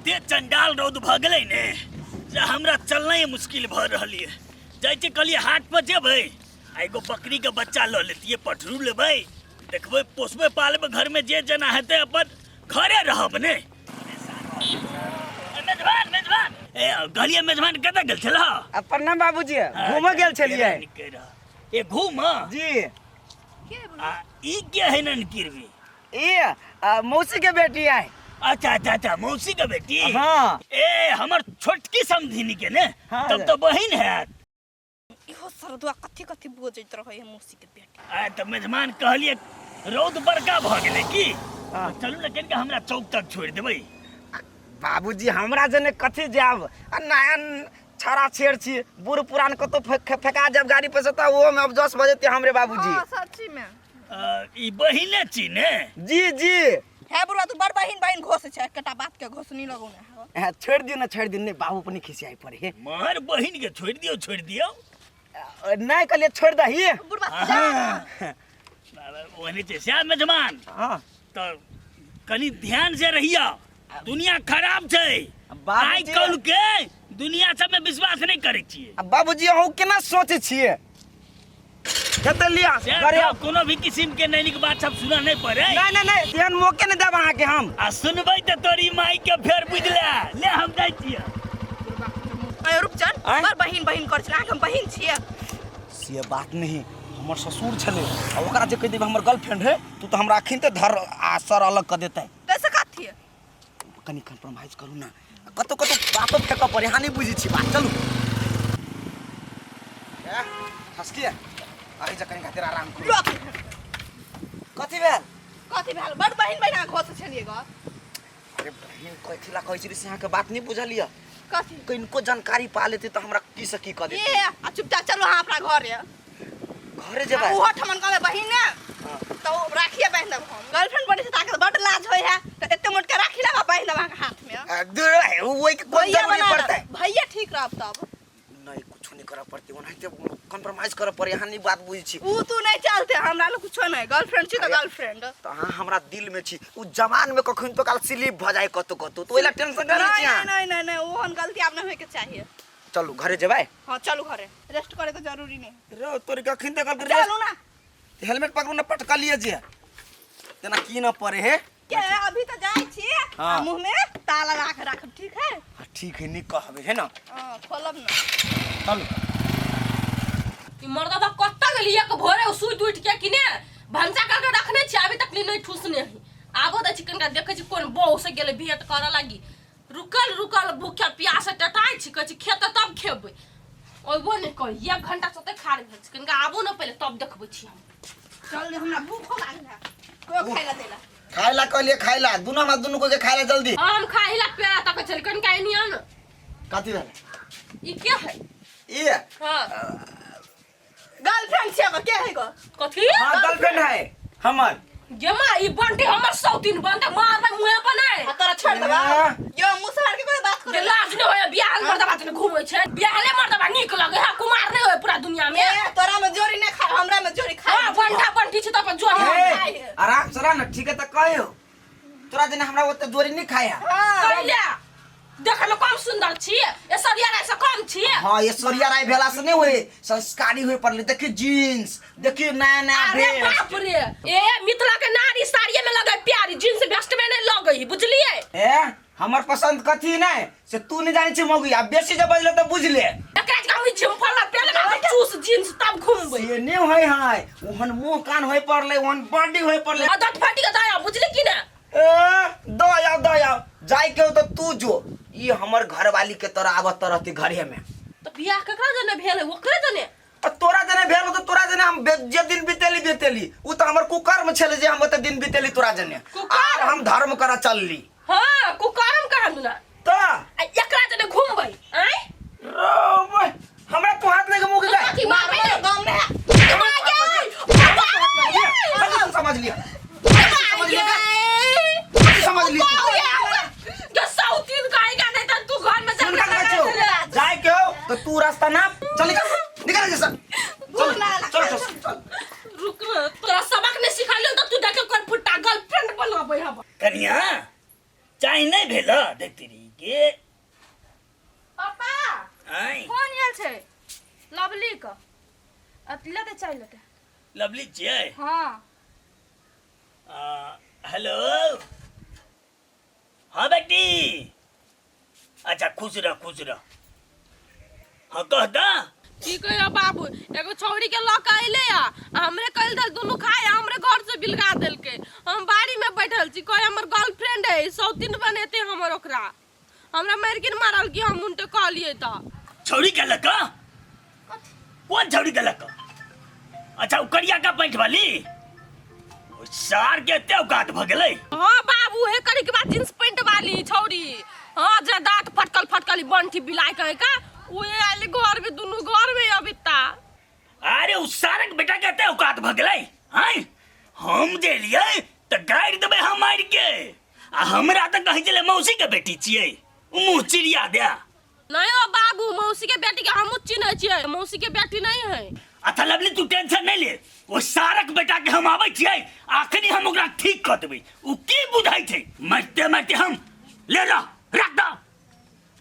एते चंडाल रौद भऽ गेलै ने जे हमरा चलनाइ मुश्किल भऽ रहल यऽ। जाइ छियै, कहलियै हाट पर जेबै आ एगो बकरीके बच्चा लऽ लेतियै, पठरू लेबै, देखबै, पोसबै पालबै, घरमे जे जेना हेतै अपन घरे रहब ने। ए, मेजबान, मेजबान, ए कहलियै मेजबान कतऽ गेल छलह? आ प्रणाम बाबूजी, घूमऽ गेल छलियै। ए घूम जी। आ ई के है ननकिरबी? ई मौसी के बेटी है। अच्छा अच्छा अच्छा, मौसी के बेटी। हाँ। ए हमर छोटकी समधिनी के ने। हाँ। तब तो बहिन है। इहो सरदुआ कथी कथी बोजैत रहै है मौसी के बेटी। आ तऽ मेजमान कहलिए रौद बड़का भऽ गेलै की। हाँ। चलू ने कनिका हमरा चौक तक छोड़ि देबै। बाबूजी हमरा जने कथी जायब, आ नया छड़ा छेड़ छी, बूढ़ पुरान कतौ फेका जायब गाड़ी पर से तऽ ओहो में अब जस भऽ जेतै हमरे बाबूजी। हाँ, सच्ची में। ई बहिने छी ने? जी जी। हे बुढ़वा, तू बड़ बहिन बहिन घोस छै, एकटा बात के घोसनी लगौने है। हाँ, छोड़ दियौ ने, छोड़ दियौ ने, बाबू अपने खिसियाई पड़े हे। मर बहिन के छोड़ दियौ, छोड़ दियौ। नहीं कहलिए छोड़ दही। बुढ़वा, जा ना। ओहने छै श्याम मेजमान। हाँ। तो कनी ध्यान से रहिया, दुनिया खराब छै। बाबूजी- आइ काल्हि के दुनिया सब में विश्वास नहीं करै छियै। आ बाबूजी अहूँ केना सोचै छियै? कते लिया से घरे आउ। कोनो भी किस्म के नैनिक बात सब सुना नहीं पड़े। नहीं नहीं नहीं, एहन मौके नहीं देब अहाँके हम। आ सुनबै तऽ तोरी माई के फेर बुझले ले हम जाइ छियै। अरे रूपचन, आँय? बड़ बहिन बहिन करै छलै, अहाँके हम बहिन छियै। से बात नहीं, हमर ससुर छलै आ ओकरा जे कहि देबै हमर गर्लफ्रेंड है, तू तऽ हमरा अखन तऽ धर आ सर अलग कऽ देतै। तैसे कथी? कनि कम्प्रोमाइज करू ना, कतौ कतौ बातो फेकऽ पड़े, अहाँ नहि बुझै छी बात। चलू ए, हँसकी अरे जे कनि खातिर आराम करू। लोक। कथी भेल? कथी भेल? बड़ बहिन बहिन अहाँ घोस छलियै ग। अरे बहिन कथी ला कहै छी से अहाँके बात नहि बुझल यऽ? कथी? कनिको जानकारी पा लेतै तऽ हमरा की से की कऽ देतै। ए आ चुपचाप चलू अहाँ अपना घरे। घरे जेबै? ओहो ठमन कहबै बहिन ने तऽ ओ राखिए बान्हि देब हम। गर्लफ्रेंड बनै छै तऽ बड लाज होइ है, तऽ एते मोट के राखी लेब आ बान्हि देब अहाँके हाथ में। आ, दूर है, ओहि के कोन भैया जरूरी बना पड़तै? देब। भैया ठीक रहब तब। नहीं, कुछो नहीं करऽ पड़तै, ओनाहिते कॉम्प्रोमाइज करऽ पड़ै, अहाँ नहीं बात बुझै छी। ऊ तू नहीं चलते, हमरा लग कुछो नहीं, गर्लफ्रेंड छी तऽ अरे, गर्लफ्रेंड। तऽ अहाँ हमरा दिल में छी, ऊ जवान में कखन तो काल स्लिप भऽ जाय कतौ कतौ, तऽ ओहि ला टेंशन करै छी नहीं अहाँ। नहीं नहीं नहीं, ओहन गलती आब नहीं होय के चाहिए। चलू घरे जेबै? हाँ चलू घरे, रेस्ट करे के जरूरी नहीं। रे तोरी कखन देखल के चलू ना। हेलमेट पकड़ू ना, पटका लिए जे तेना की न पड़े हे। के अभी तो जाय छी। हाँ। आ मुंह में ताला लगा के राखब, ठीक है? हाँ, ठीक है, नीक कहबे है ना। हाँ, खोलब ना। चलू। ई मर्दबा कत्ता गेली एक भोरे उ सुति उठि के कि ने भनसा करके रखने छी, अभी तक नहीं ठूसने है। आबो दै छी कनिका, देखै छी कोन बहू से गेलै भेंट करऽ लागी। रुकल रुकल भूखे प्यासे टटाइ छी, कहै छी खेतै तब खेबै, अयबो नहि करी। एक घंटा से ओतै खाड़ भेल छी, कनिका आबो ने पहिले तब देखबै छी हम। चल, हमरा भूखो लागल है, कोई खाइ ला देला। खाइ ला कहलिए, खाइ ला दुनू, हमरा दुनू को के खाइ ला जल्दी। हाँ, हम खाइ ला पेड़ा तक चल, कनिका एनी आन। कथी भेल? ई के है? ई? हाँ। गर्लफ्रेंड छियै, के है गो? कथी? हाँ, गर्लफ्रेंड है हमर। गेमा ई बंटी हमर सौतीन बनते, मारबै मुँहे पर नहि। आ तोरा छोड़ देबा? ना। यो मुसहर के कोई बात जे करे लाज नहि होय, बियाहल मर्दबा तने घूमै छै, बियाहले मर्दबा नीक लगे है, कुमार नहि होय पूरा दुनिया में। ए तोरा में जोरी नहीं खाए, हमरा में जोरी खाए। हाँ, बंटा बंटी छै त अपन जोरी। ए, खाइ है। आराम से रह ना, ठीक है? तऽ कहियो तोरा जेना हमरा ओते जोरी नहीं खाए है। हाँ। कहिया देखे में कम सुंदर छी, ऐश्वर्या राय से कम छी? हाँ, ऐश्वर्या राय भेला से नहीं होए, संस्कारी होए पड़ले। देखी जीन्स, देखी नया नया अरे ड्रेस। बाप रे, ए मिथिला के नारी साड़िये में लगे प्यारी, जीन्स वेस्ट में नहीं लगे, बुझलिए? ए हमर पसंद कथी नहीं से तू नहीं जाने छी मौगी, आ बेसी जे बजले त बुझ ले। एकरा जे हम झिम्फल ना पेले ना चूस जीन्स तब घूमबै। से नहीं होय है, ओहन मुंह कान होय पड़ले, ओहन बॉडी होय पड़ले। आदत फाटी के दया, बुझली की ना? ए दया दया जाय के हो त तू जो, ई हमर घरवाली के तरह आवत रहती घरे में। तो बियाह केकरा जने भेल है, ओकरे जने? आ तोरा जने भेल तो तोरा जने हम जे दिन बितेली बितेली, उ त हमर कुकर्म छले जे हम ओते दिन बितेली तोरा जने। कुकर्म? आर हम धर्म कर चलली। हाँ, कुकर्म कहम ना। त आ एकरा जने घूमबै आय? रो बे, हमरा तू हाथ लेके मुंह के गए। की मारबै ने? गांव में है। मार के कथी समझ लिया, समझ लिया, कथी समझ लिया? जो सौतीन कहेगा नहीं तो तू घर में सुन जाके का कहै छौ, जाय के हो तो तू रास्ता ना चल, निकल निकल जैसा, चल चल चल चल। रुक ना, तोरा सबक नहीं सिखालियो तो तू देखे कोन फुट्टा गर्लफ्रेंड बनाबै हम। कनिया चाय नहीं भेल? देखती रही के पापा आय फोन आयल छै लवली के अ, लेते चाय लेते लवली छियै हाँ हेलो हाँ बेटी अच्छा खुश रह खुश रह हाँ कह दा की कहियो बाबू एगो छौड़ी के लऽ के अइले आ हमरे कल दल दुनू खाए आ हमरे घर से बिलगा देलकै हम बाड़ी में बैठल छी कहे हमर गर्लफ्रेंड है सौतीन बनेते हमर ओकरा हमरा मारि के मारल कि हम उनटे कहलियै तऽ छौड़ी के लक कौन छौड़ी के लक अच्छा उ करिया का पैंट वाली ओ सार के एते औकात भ गेलै हाँ बाबू हे करी के बाद जींस पैंट वाली छौड़ी हाँ जे दांत फटकल फटकल ई बंठी बिलाय कहे का उहे आइले घर में दुनू घर में अभी ता अरे उ सारक बेटा के एते औकात भ गेलै हैं हम जे लियै त गारि देबै हम मारि के आ हमरा त कहै छलै मौसी के बेटी छियै उ मुँह चिड़िया दे नहीं ओ बाबू मौसी के बेटी के हमहूँ चिन्है छियै मौसी के बेटी नहीं है अच्छा लवली तू टेंशन नहीं ले ओ सारक बेटा के हम आबै छियै आखनी हम ओकरा ठीक कऽ देबै उ की बुझै छै मारते मारते हम ले लो रख दो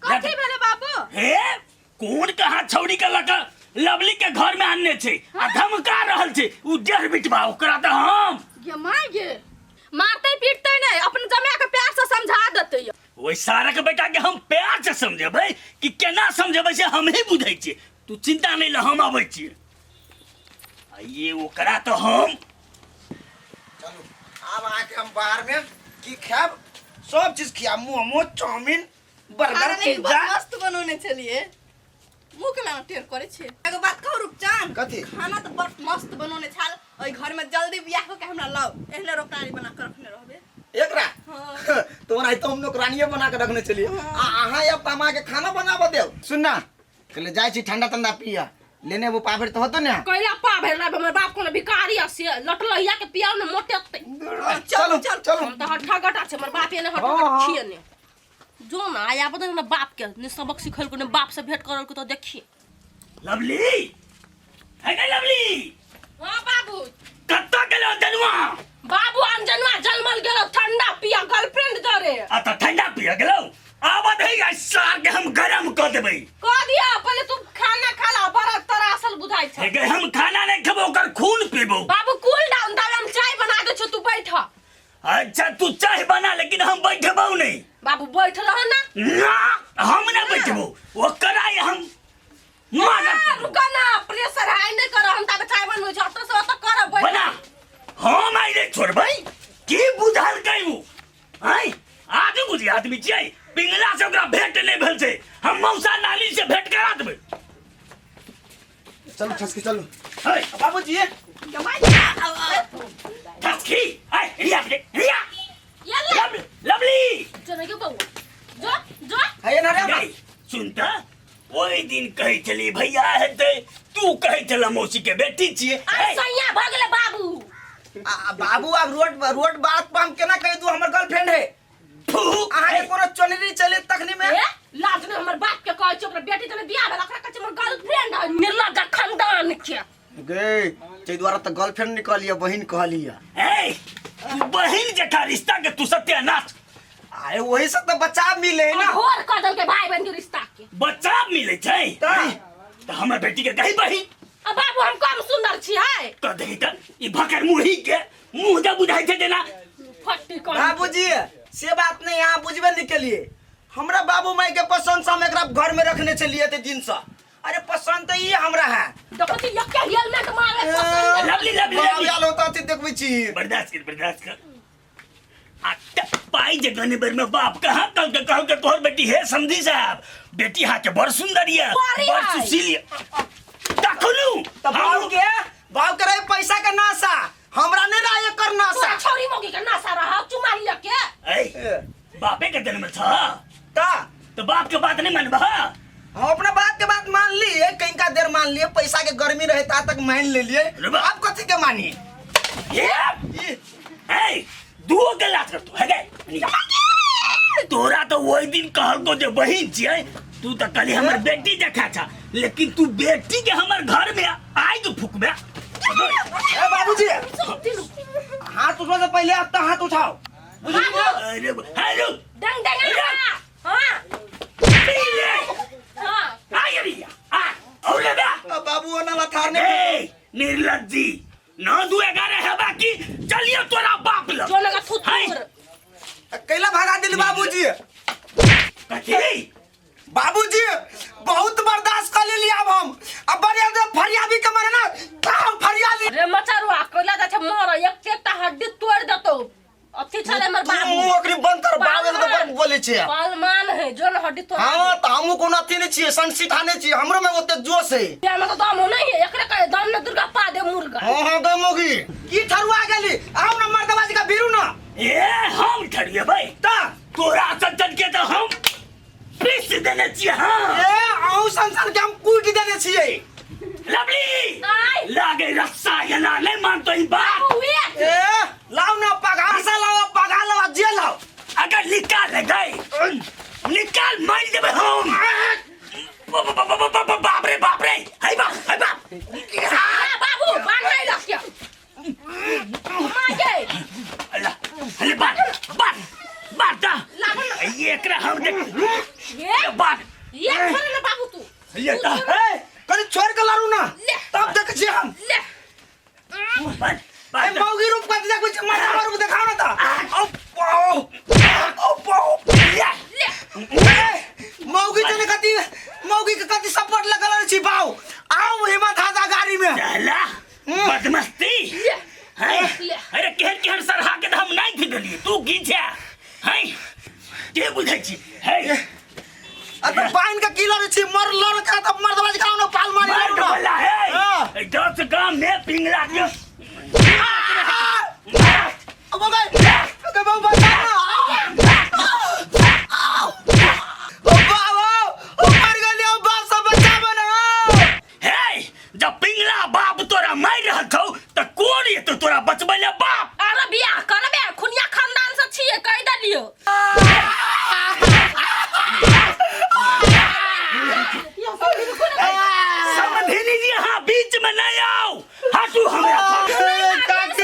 कथी भेलै बाबू हे कोन कहाँ छौड़ी के लऽ कऽ लवली के घर में आनने छै आ धमका रहल छै उ डेढ़ बिटवा ओकरा तऽ हम गे माय गे मारते पीटते नहीं अपन जमा के प्यार से समझा देते ओहि सारक बेटा के हम प्यार से समझेबै कि केना समझेबै से हम ही बुझै छियै तू चिंता नहीं ले हम आबै छियै आ ये ओकरा तऽ हम चलू आब अहाँके हम बाहर में की खायब सब चीज खियाब मोमो चाउमीन बर्गर खाना लेकिन पिज्जा बहुत मस्त बनौने छलिए मुँह के लाना टेढ़ करै छियै एगो बात कहू रूपचान कथी? खाना तऽ बड़ मस्त बनौने छल ओहि घर में जल्दी बियाह कऽ के हमरा लाउ एहने रोकरानी बना कऽ रखने रहबे एकरा हाँ। तोरा तो हम नौकरानिए बना के रखने चलिए आ अहाँ अब त हम के खाना बनाबऽ देब सुन ना कहले जाइ छी ठंडा ठंडा पिया लेने वो पाभेर तो होतो ने कैला पा भेल रहै हमर बाप कोनो भिखारी आ से लटलहिया के पियाउ ने मोटेतै चलू चल, चलू हम तऽ हट्ठा गटा छै हमर बाप एने हट्ठा हाँ, गटा हाँ। छियै ने जो ना आइ आबऽ दे ने बाप के ने सबक सिखल ने बाप से भेंट करल के तो देखिए लवली है ना लवली हाँ बाबू कत्ता गेलो जनुआ बाबू अंजनवा जलमल गेलो ठंडा पिया गर्लफ्रेंड जरे आ तऽ ठंडा पिया गेलो आबत है आ सार के हम गरम कऽ देबै कह दिया पहले तू खाना खा ला बड़ा तरासल बुझाइ छ हे गे हम खाना नहीं खेबो ओकर खून पीबो बाबू कूल डाउन दाबे हम चाय बना दे छो तू बैठ अच्छा तू चाय बना लेकिन हम बैठबो नहीं बाबू बैठ रह ना ना हम ना बैठबो ओकर आइ हम ना, रुका ना प्रेशर हाई नहीं कर हम ताबे चाय बनबै छी अतऽ से अतऽ करब बैठ बना हम आइ नहीं छोड़बै की बुझल कै उ आइ आदमी बुझी आदमी छियै पिंगला से ओकरा भेंट नहीं भेल छै हम मौसा नानी से भेंट करा देबै चलू ठसकी चलू है बाबूजी ठसकी आइ रिया रे रिया ये ले लवली जो ना के बउआ जो जो है ना रे गई सुन त ओहि दिन कहै छली भैया हेतै तू कहै छल मौसी के बेटी छियै अरे सैया भऽ गेलै बाबू आ, बाबू आब रोड रोड बात पर हम केना कहि दू हमर गर्लफ्रेंड है फू अहाँ के कोनो चोनरी चले तखनी में ए लाज ने हमर बाप के कहै छै ओकरा बेटी तने बियाह भेल ओकरा कहै छै हमर गर्लफ्रेंड है निर्लज्ज खानदान के गे ताहि दुआरे तऽ गर्लफ्रेंड निकलिए बहिन कहलिए ए तू बहिन जकाँ रिश्ता के तू सत्यानाश आए वही से तऽ बच्चा मिले है ना घोर कऽ देलकै भाई बहन के रिश्ता के बच्चा मिले छै तऽ? तऽ हमर बेटी के कही बहिन आ बाबू हम कम सुंदर छियै तऽ देखी तऽ ई भकर मुही के मुंह दे बुझाइ छै जेना फट्टी कर बाबूजी से बात नहीं अहाँ बुझबे नहीं केलिए हमरा बाबू माई के पसंद से हम एकरा घर में रखने छलिए एते दिन से अरे पसंद तो ई हमरा है देखो तो यक्के हेलमेट मारे पसंद लवली लवली बाबू लवली आल होता थी देखबै छी बर्दाश्त कर बर्दाश्त कर आ पाई जे गने बेर में बाप कहाँ कल के कहल के तोहर बेटी है समझी साहब बेटी हा के बड़ सुंदर ये बड़ी बड़ है। सुशील ये तखनु तऽ बाबू के बाबू के रहे पैसा के नाशा हमरा नहीं रहे एकर नाशा तोरा छौरी मौगी के नाशा रहा चुमा लिया के ए बापे के जन्म छ ता तो बाप के बात नहीं मानबा हम अपना बाप के बात मान लिए कहीं का देर मान लिए पैसा के गर्मी रहे ता तक मान ले लिए अरे बा। आप कथी के मानी ये ए दुओ के लात कर तू है गए तोरा तो वही दिन कहल को जे बहिन छियै तू तो कहली हमर बेटी जखा छा लेकिन तू बेटी के हमर घर में आग फुकबे ए बाबूजी हाथ उठो से पहले अब तो हाथ उठाओ अरे हेलो डंग डंग हां पी ले हां आ ये रिया आ और ले बे अब बाबू ओना लथार ने ए निर्लज्जी 9 2 11 है बाकी चलिए तोरा बाप ल जो लगा थुथुर हाय। कैला भगा दिल बाबूजी कथी बाबूजी बहुत बर्दाश्त कर लेली अब हम अब बढ़िया से फरियादी के मरे ना ताव फरियादी रे मचरुआ कोला जा छै मर एक एकटा हड्डी तोड़ देतौ अथी छलै हमर तू बाबू मुंह अखनी बंद कर बाबू के बड़ बोले छियै पहलवान है जो न हड्डी तोड़ हाँ तो हमहू कोनो अथी नहीं छियै संसीठा नहीं छियै हमरो में ओते जोश है दे में तो दम नहीं है एकरे कहे दम न दुर्गा पा दे मुर्गा हाँ हाँ गए मोगी की ठरुआ गेली आओ ना मर्दबाजी का बीरू ना ए हम ठरिएबै ता तोरा सज्जन के तऽ हम पीस देने छियै हाँ ए अहूँ संसन के हम कूट देने छियै लवली आय। लागे रस्सा एना नहीं मानतो ई बात बाबू वेट ए लाओ ना पघार से लाओ पघार लाओ जे लाओ अगर निकाल गए निकाल मार देबे हम बाप रे बाप रे है बाप है बाप आ बाबू बान्हाई लग के माय गे अल्लाह अरे बात बात बात दा लाबो ना ये एकरा हम देख ये बात ये छोड़ ना बाबू तू ये ता ए कनी छोड़ के लारू ना ले। तब देख छियै हम ले बात ए बात मौगी रूप कथी देखबै छियै मर्दाबा रूप देखाओ ना ता औ औ औ औ ले ले ए, मौगी जने कथी मौगी के कथी सपोर्ट लगल छी बाऊ आओ हिम्मत हाजा गाड़ी में चला बदमस्ती ले हैं? ले। अरे केहन केहन सरहा के तऽ हम नहि थी देलियै तू की छै हैं के बुझै छी है आ तऽ पानि के की लड़ै छी मर लड़ के तऽ मर्दबाजी खाओ ना पाल मारी मर्द लड़ू ना वाला है हाँ। 10 गाम में पिंगला के अब गए ओके बाबू बचा ना ओ बाबू ओ मर गेली ओ बाप सब बचाबो ना हे जब पिंगला बाप तोरा मारि रहल छौ तऽ कोन एतौ तोरा बचबै ले बाप अरे बियाह करबे खुनिया खानदान से छियै कहि देलियो समधिनी जी अहाँ बीच में नहीं आओ हटू हमरा पर। काकी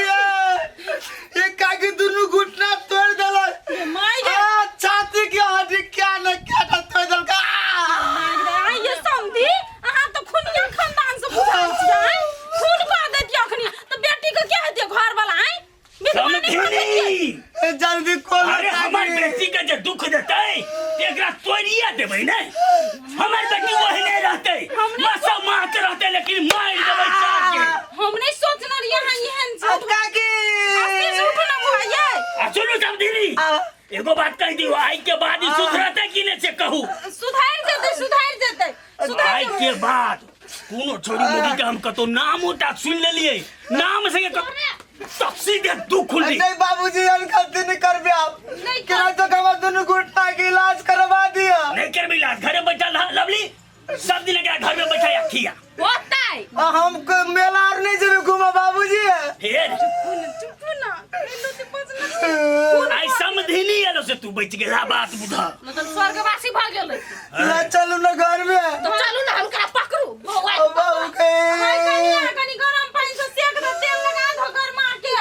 ये काकी दुनू घुटना तोड़ देलक माय गे आ छाती के हड्डी क्या न क्या तोड़ देलक आ! ये समधी अहाँ तऽ खुनिया खानदान से बुझाइ छियै खून कऽ दैतियै अखनी तऽ बेटी के के हेतै घर वाला आँय विधवा नहि कऽ दैतियै? समधिनी ए, जल्दी खोल अरे हमर बेटी के जे दुख देतै ते एकरा तोड़िए देबै ने हमर बेटी ओहने रहतै मसो मात रहतै लेकिन मारि देबै चार के हम नहि सोचने रहियै अहाँ एहन झूठ काकी असली झूठ ने बुआइयै आ सुनू समधिनी एगो बात कहि दियौ आइ के बाद ई सुधरतै कि नहि से कहू सुधरि जेतै सुधरि जेतै सुधरि आइ के बाद कोनो छोरी मोरी के हम कतौ नाम उटा सुनि लेलियै नाम संगे तब सीधे दू खुली नहीं बाबूजी यार गलती नहीं करबे आप नहीं केना तो कमा दुनू घुटना के इलाज करवा दिया नहीं करबे इलाज घरे बैठल रह लवली सब दिन एकरा घर में बैठा या खिया होतै आ हमको मेला आर नहीं जेबे घूमा बाबूजी फिर चुप ना एलो ते बजना आइ समधिनी एलो से तू बच गेला बात बुझा मतलब स्वर्गवासी भऽ गेलै ना चलू ना घर में तो चलू ना हम करा पकड़ू बौआ ओ बाबू के हाय कनिया कनी गरम पानी से सेक दो तेल लगा दो गरमा के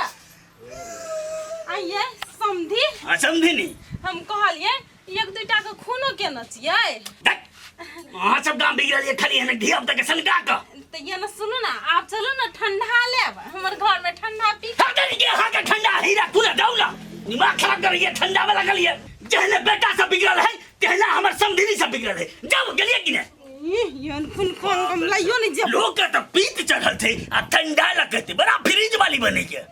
आइए समधी हाँ समधिनी हम कहलिए एक दुटा के खूनो केने छियै देख अहाँ सब गाम बिगड़ल ये खाली एहन धिया पुता के सनका कऽ तऽ ये ने सुनू ना आब चलू ना ठंडा लेब हमर घर में ठंडा पी हाँ के अहाँ के ठंडा हीरा तू ना जाऊ ना दिमाग खराब कर ये ठंडा में लगल ये जहने बेटा सब बिगड़ल है तेहना हमर समधिनी सब बिगड़ल है जाओ गेलिए कि नहीं यन खून खून हम लाइयो नहीं जेब लोग के तो पीत चढ़ल थे आ ठंडा लगते बड़ा फ्रिज वाली बने के